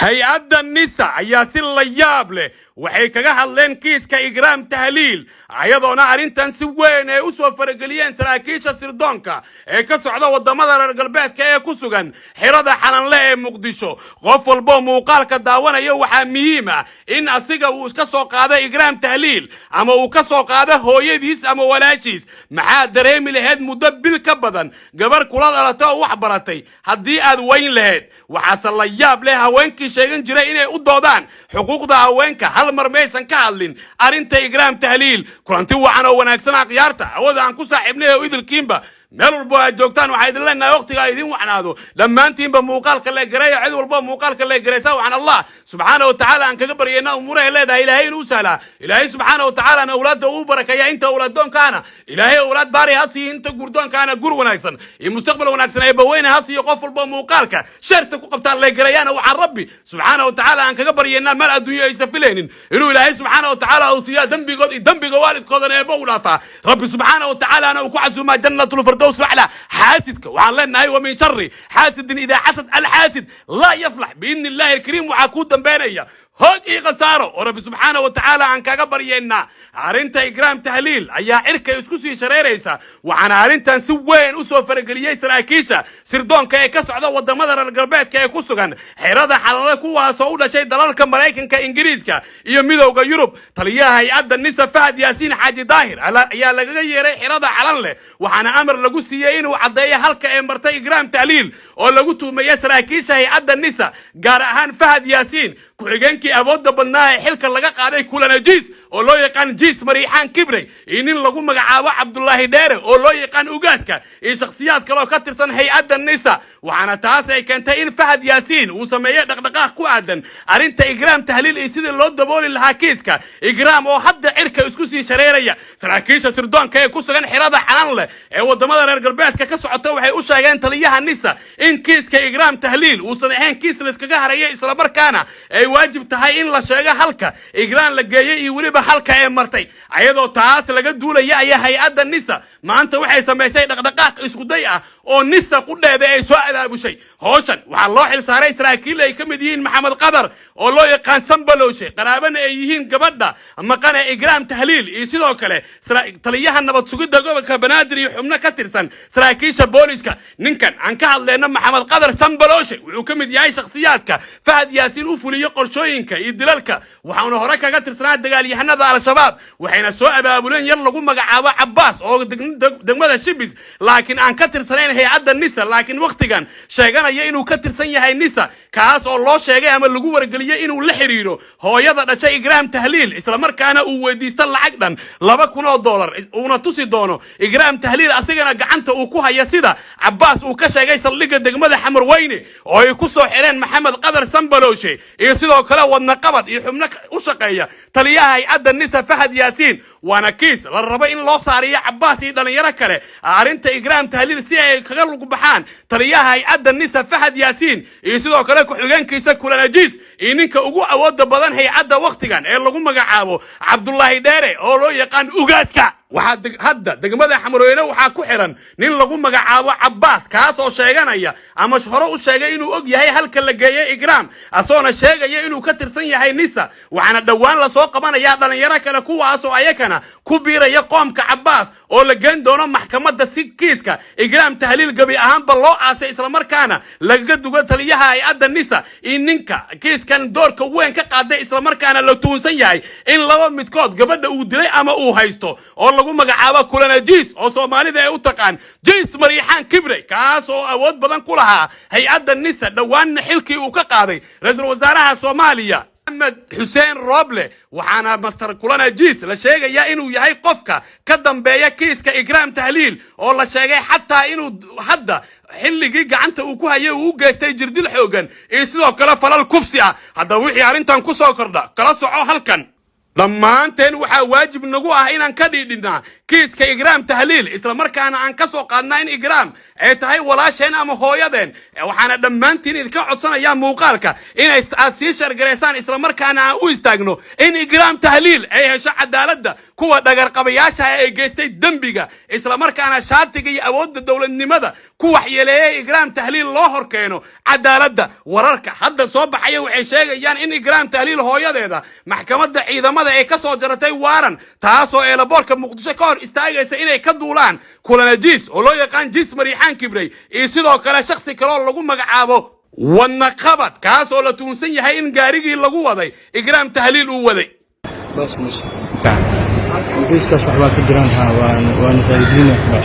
Hay-adda NISA ayaa si la yaab leh waxay kaga hadleen kiiska Ikraam Tahliil, ayadoona arrintan si weyn ay u soo farageliyeen saraakiisha sirdoonka ee ka socda waddamada reer galbeedka ee ku sugan xirada Xalanle ee Muqdisho. Qof walboo muuqaalka daawanaya, waxaa muhiim ah in asiga uu iska soo qaado Ikraam Tahliil ama uu ka soo qaado hooyadiis ama walaashiis. Maxaad dareemi lahayd muddo bil ka badan gabar kula dhalata oo wax baratay haddii aad weyn lahayd? Waxaase la yaab leh, haweenkii sheegan jiray inay u doodaan xuquuqda haweenka hal mar maysan ka hadlin arrinta Ikraam Tahliil. Kulanti wacan oo wanaagsan, akhyaarta hawada aan ku saaxiibnay oo idilkiinba, meel walbo aad joogtaan, waxaa idin leenahay waqtiga idin wacnaado dhammaantiinba. Muuqaalka la gareeya, cid walbo muuqaalka la gareysa, waxaan Allah subxaana wa tacaala aan kaga baryayna umuurahay leedahay Ilaahay inuu sahlaa, Ilaahay subxaana wa tacaala awlaadda uu barakeeya, inta awlaaddoonkaana Ilaahay awlaad baari ha siiyo, inta guurdoonkaana gur wanaagsan iyo mustaqbal wanaagsan ee baweyne ha siiyo. Qof walbo muuqaalka sharta ku qabtaan la gareeyaana, waxaan Rabbi subxaana wa tacaala aan kaga baryaynaa meel adduunyo aysa filaynin inuu Ilaahay subxaana wa tacaala uu siiyaa, dembigood iyo dembiga waalidkoodana eebba u dhaafaa, Rabbi subxaana wa tacaalaana uu ku casuumaa jannatul firdaws aclaa. Xaasidka waxaan leenahay: wa min shari xaasidin idaa xasad. Alxaasid laa yaflax biidni Illahi alkariim. Waxaa kuu dambeynaya hoog iyo khasaaro oo Rabbi subxaana wa tacaala aan kaga baryeynaa. Arrinta Ikraam Tahliil ayaa cirka isku sii shareeraysa, waxaana arrintan si weyn u soo farageliyey saraakiisha sirdoonka ee ka socda wadamada reer galbeedka ee ku sugan xerada Xalale, kuwaasoo u dhashay dalalka Maraykanka, Ingiriiska iyo Midowda Yurub. Taliyaha hay-adda NISA, Fahad Yaasiin Xaaji Daahir, ayaa lagaga yeeray xerada Xalanleh, waxaana amar lagu siiyey inuu caddeeyo halka ee martay Ikraam Tahliil oo lagu tuumeeyey saraakiisha hay-adda NISA, gaar ahaan Fahad Yaasiin, ku-xigeenkii awoodda badnaa ee xilka laga qaaday, Kulanajiis oo loo yaqaan Jiis Mariixaan Kibrey, iyo nin lagu magacaabo Cabdulaahi Dheere oo loo yaqaan Ugaaska, iyo shakhsiyaad kaleoo ka tirsan hay-adda NISA. Waxaana taas ay keentay in Fahad Yaasiin uu sameeyey dhaqdhaqaaq ku aadan arrinta Ikraam Tahliil iyo sidii loo dabooli lahaa kiiska Ikraam oo hadda cirka isku sii shareeraya. Saraakiisha sirdoonka ee ku sugan xirada Xalan leh ee wadamada reer galbeedka ka socota waxay u sheegeen taliyaha NISA in kiiska Ikraam Tahliil uusan ahayn kiis layskaga haraya, islamarkaana ay waajib tahay in la sheego halka Ikraam la geeyey iyo weliba halka ee martay. Ayadoo taas laga duulaya ayaa hay-adda NISA maanta waxay samaysay dhaqdhaqaaq iskuday ah oo NISA qudheeda ay soo abaabushay. Howshan waxaa loo xil saaray saraakiil ay ka mid yihiin Maxamed Qadar oo loo yaqaan Sambalooshe, qaraabana ay yihiin gabadha maqane Ikraam Tahliil, iyo sidoo kale taliyaha nabad sugidda gobolka Banaadir iyo xubno ka tirsan saraakiisha booliska. Ninkan aan ka hadlayno, Maxamed Qadar Sambalooshe, wuxuu ka mid yahay shakhsiyaadka Fahad Yaasiin u fuliyo qorshooyinka iyo dilalka, waxauna hore kaga tirsanaa dagaalyahanada Al-Shabaab. Waxayna soo abaabuleen yar lagu magacaabo Cabaas oo degmada Shibis, laakiin aan ka tirsanayn hay-adda NISA, laakiin wakhtigan sheeganaya inuu ka tirsan yahay NISA, kaas oo loo sheegay ama lagu wargeliyey inuu la xiriiro hooyada dhashay Ikraam Tahliil, islamarkaana uu weydiisto lacag dhan $2,000, uuna tusi doono Ikraam Tahliil, asigana gacanta uu ku haya, sida Cabaas uu ka sheegay saldhigga degmada Xamarweyne oo ay ku soo xireen Maxamed Qadar Sambalooshe iyo sidoo kale Wadna Qabad iyo xubno u shaqeeya taliyaha hay-adda NISA, Fahad Yaasiin. Waana kiis la rabo in loo saariyo Cabaas iyo dhalinyaro kale arrinta Ikraam Tahliil si ay kaga lug baxaan taliyaha hay-adda NISA, Fahad Yaasiin, iyo sidoo kale ku-xigeenkiisa Kulanajiis iyo ninka ugu awooda badan hay-adda wakhtigan ee lagu magacaabo Cabdulaahi Dheere oo loo yaqaan Ugaaska. Waxaa hadda degmada Xamarweyne waxaa ku xiran nin lagu magacaabo Cabbaas, kaas oo sheeganaya ama hore u sheegay inuu og yahay halka la geeyey Ikraam, asoona sheegaya inuu ka tirsan yahay NISA. Waxaana dhowaan lasoo qabanayaa dhalinyaro kale, kuwaasoo ayakana ku biiraya qoomka Cabbaas oo la geen doono maxkamadda si kiiska Ikraam Tahliil gebi ahaanba loo aasay, islamarkaana lagaga dugo taliyaha hay-adda NISA iyo ninka kiiskan doorka weyn ka qaaday, islamarkaana la tuunsan yahay in laba midkood gabadha uu dilay ama uu haysto, oo lagu magacaabo Kulanajiis oo Soomaalida ay u taqaan Jiis Mariixaan Kibre, kaas oo awood badan ku lahaa hay-adda NISA, dhowaanna xilkii uu ka qaaday ra-iisul wasaaraha Soomaaliya, Maxamed Xuseen Roble. Waxaana Master Kulanajiis la sheegayaa inuu yahay qofka ka dambeeya kiiska Ikraam Tahliil, oo la sheegay xataa inuu hadda xilligii gacanta uu ku hayay uu u geystay jirdil xoogan iyo sidoo kale falal kufsi ah. Haddaba wixii arrintan ku soo kordha kala soco halkan. Dhammaanteen waxaa waajib nagu ah inaan ka dhiidhinnaa kiiska Igraam Tahliil, islamarkaana aan ka soo qaadnaa in Igraam ay tahay walaasheen ama hooyadeen. Waxaana dhammaantiin idinka codsanayaa muuqaalka inay aad sii share garaysaan, islamarkaana aan u istaagno in Igraam Tahliil ay hesho cadaaladda, kuwa dhagarqabayaasha ee geystay dembiga, islamarkaana shaatiga iyo awoodda dowladnimada ku waxyeeleeyay Igraam Tahliil loo horkeeno cadaaladda. Wararka hadda soo baxaya waxay sheegayaan in Igraam Tahliil hooyadeeda maxkamadda ciidamada ay ka soo jaratay waaran, taasoo airportka Muqdisho ka hor istaagaysa inay ka duulaan Kulanajiis oo loo yaqaan Jiis Mariixaan Kibrey iyo sidoo kale shaksi kaleoo lagu magacaabo Wadnaqabad, kaas oo la tuunsan yahay in gaarigii lagu waday Igraam Tahliil uu waday. Baas Muuse, kiiskaas waxbaa ka jiraan. Ha, waan raaligelinaa.